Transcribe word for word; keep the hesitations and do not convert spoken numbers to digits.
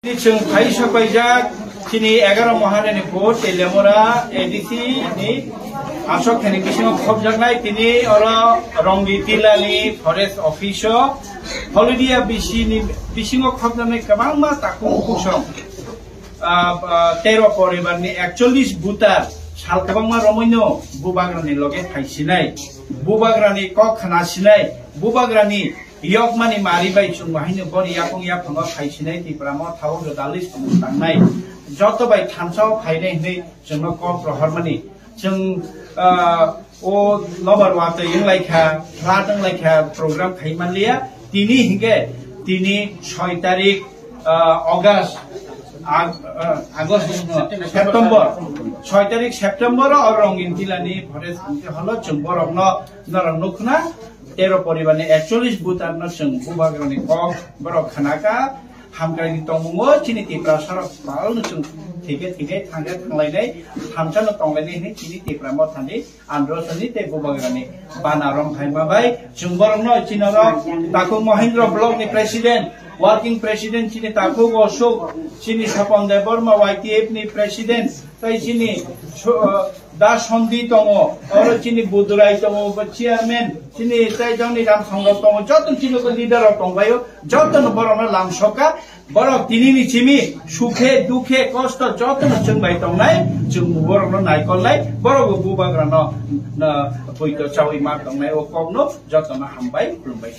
Chwng phai sapaijak chini egaroh Maharani Pur Teliamura A D C ni aswk thani bisingo khopjaknai tini oro Rongdi Tilani Forest Office o Holidia bisi ni bisingo khopjaknai kwbangma takhuk kusong, ah, ah, tero poribar ni ekchollis butar sal kwbangma romwi no Bubagrani loge phai sinai, Bubagrani kok khna sinai, Bubagrani Yokmani mari bai chwng bo haino boni yakung yaphango phai sinai Tipra Motha o gwdalwi samung tangnai. Joto bai thansa o phainai hinwi chwngno kok rohormani. Chwng, ah, o nobar watwi wng lai kha, flat wng lai kha, program khai man liya. Tini hinkhe tini soi tarik, ah, August, Ag-, ah, August, September. Soi tarik September o Rongin Tilani Forest Committee holo chwng borokno norok nukhna. Tero poribar ni ekchollis butar no chwng Bubagrani kok borok khna kha, hamkrai ni tongmung o chini Tiprasa rok pal no chwng thike thike thangkhe thanglainai, thansa no tonglainai hinwi chini Tipra Motha ni Andro Sani tei Bubagrani bana romphai ma bai chwng borok no chini oro takhuk Mohindra block ni president, working president chini takhuk Ashok, chini Sopon Debbarma Y T F ni president, tei chini so-, uh, Da Sondi tongo, oro chini Budurai tongo, bo chairman, chini tei joni Ram Songho tongo, joto chini ko leader rok tongbaio, joto no borok no lam soka, borok tini ni chimi sukhe, dukhe, kosto joto no chwng bai tongnai, chwng borok no naikol nai, borok bo Bubagra no, no, poito chawi ma tongnai, o kok no joto no hambai, khulumbai.